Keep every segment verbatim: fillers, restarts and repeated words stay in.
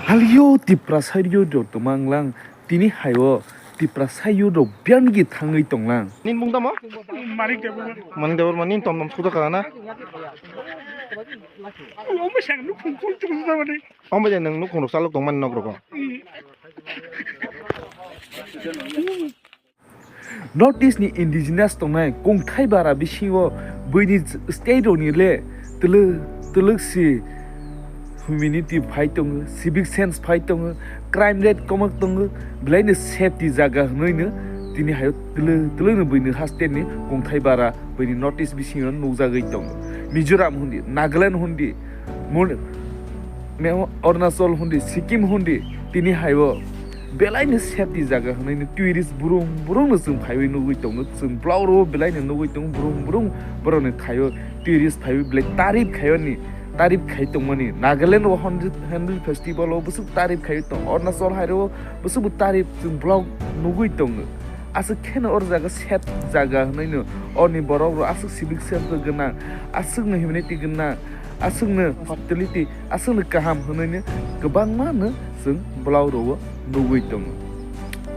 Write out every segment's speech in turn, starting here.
Halio Tiprasa yo do twmang lang, tini haio Tiprasa yo do biyan gi thangwi tong lang. Nin mung tamo? Manik Debbarma. Manik Debbarma, nin tom tom suda kala na? Omo sang nukhung kul tuk suda mani. Omo je nang nukhung rok salok tong mani nok rok. North East ni indigenous tongnai kongthai bara bisingo buini state rokni le twlwk twlwk si humanity phai tongo, civic sense phai tongo, crime rate komak tongo, belai no safety jaga hwnwi no tini hayo twlwk twlwk no buini ha state ni kongthai bara buini North East bisingo nukjagwi tongo. Mizoram hundi, Nagaland hundi, Mon-, me-, Arunachal hundi, Sikkim hundi, tini haio belai no safety jaga hwnwi no tourist brum brum no chwng phaiwi nugwi tongo, chwng vlog ro belai no nugwi tongo, brum brum borok ni thaio tourist phaiwi belai tarif khaio ni, tarif khai tongmani. Nagaland o Hornbill, Hornbill Festival o bwswk tarif khai tong, Arunachal hai ro bwswk bo tarif chwng vlog nugwi tongo. Aswk kheno or jaga safe jaga hwnwi no, orni borok ro aswk civic sense bo gwnang, aswk no humanity gwnang, aswkno hospitality, aswkno kaham hwnwi no kwbangma no chwng vlog rogo nugwi tongo.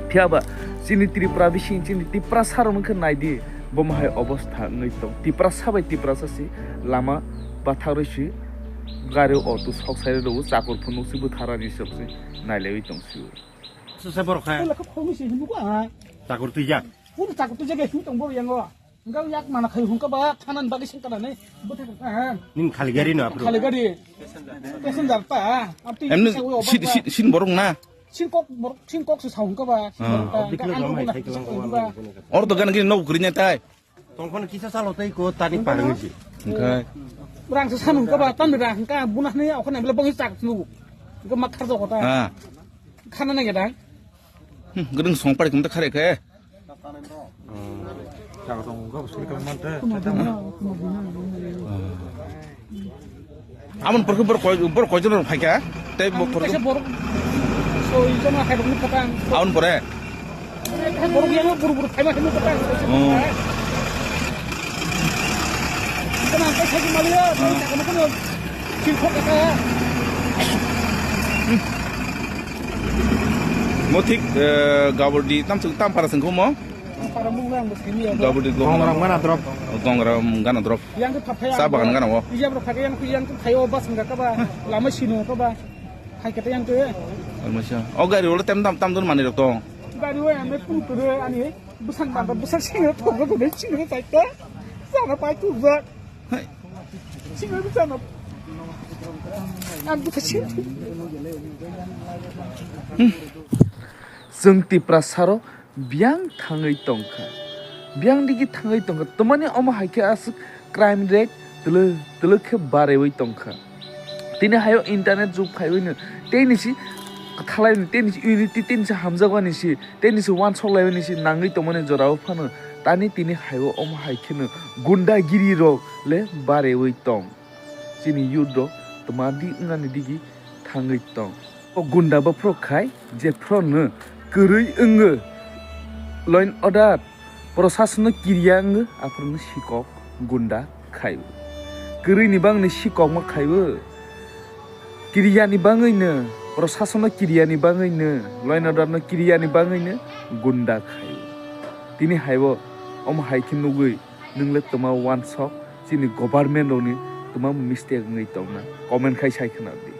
Phiya ba chini Tripura bising chini Tiprasa rok wngkha naidi, bomo hai obostha wngwi tong. Tiprasa bai Tiprasa si lama bathak rwi si gari auto sok sai rw chakur phunuk si bwtharani sok si nailewi tong si. Sasa borok hai. Ola khe khoroknwi se hinwi ba. Chakur twijak. Pun chakur twijak ya hinwi tong bo yango. Hingke yak mana khai hungka ba, thanan bagwi sengkana ne, bwthai ka, ha. Nin khali gari no aphuru. Khali gari. Passenger ta, ha. Abtwi emni sa wi sin, oba sin, sin borok na? Sin kok borok, sin kok se sa hungka ba, sin ah, borok ta, obviously hingke ang no rok mai na khai kisa kalang ko ba. Oro to gana gini nok guri nya tai. Tongkhon kisa salo tai ko tani parang si. Hingke. Rang se san hungka ba, tan rang hingka buna ne okon emle bong chak lu. Hingke mak khar joko ta. Ah. Khana na gedang. Hmm, gedang song pari kumta khare khe. Amon porkhe borok koi, borok koijon rok phaikha? Tei bo porkhe kaisa borok soi jon hai rokni kotang. Amon pore? Borok yang buru buru phaima hino kotang. Oh. Kana kaisa maliya, kaisa kono kono. Mo thik, eh, Gabordi tam sung tam para sung khumo. Para mung nang bus kini ya. Gabordi Gongram gana drop. Gongram gana drop. Yang ke phaphai. Sa bagan gana wo. Iya bro phakai yang yang ke phayo bas nggak kaba. Lama sino kaba. Hai kata yang ke. Almasa. Oh, gari wala tem tam tam don mani rok tong. Gari wa yang me pun kere ani. Busan banda busan sini to go go sini to ta. Sana pai tu ba. Hai. Sini to sana. Ang buka sini. Hmm. Chwng Tiprasa rok biyang thangwi tongkha. Biyang digi thangwi tongkha. Tamani omo hai khe aswk crime rate twlwk twlwk khe baraiwi tongkha. Tini hayo internet jug phaiwi no tei nisi kwthalai no tei nisi unity tei nisi hamjakmani si. Tei nisi wansok laimani si nangwi tongmani jorao phano tani tini haibo omo hai kheno gundagiri rok le barewi tong. Chini youth rok twma di wngnani digi thangwi tong. O gunda bophro khai jephro no kwrwi wngo, law and order, prosason no kiriya wngo, aphuru no sikok gunda khaibo. Kwrwini bangni sikokma khaibo. Kiriyani bangwino, prosasono kiriyani bangwino, law and order no kiriyani bangwino gunda khaibo. Tini haibo omo hai khe nugwi nwng le twma wansok chini government rokni twma mistake wngwi tongna comment khai sai khwna di.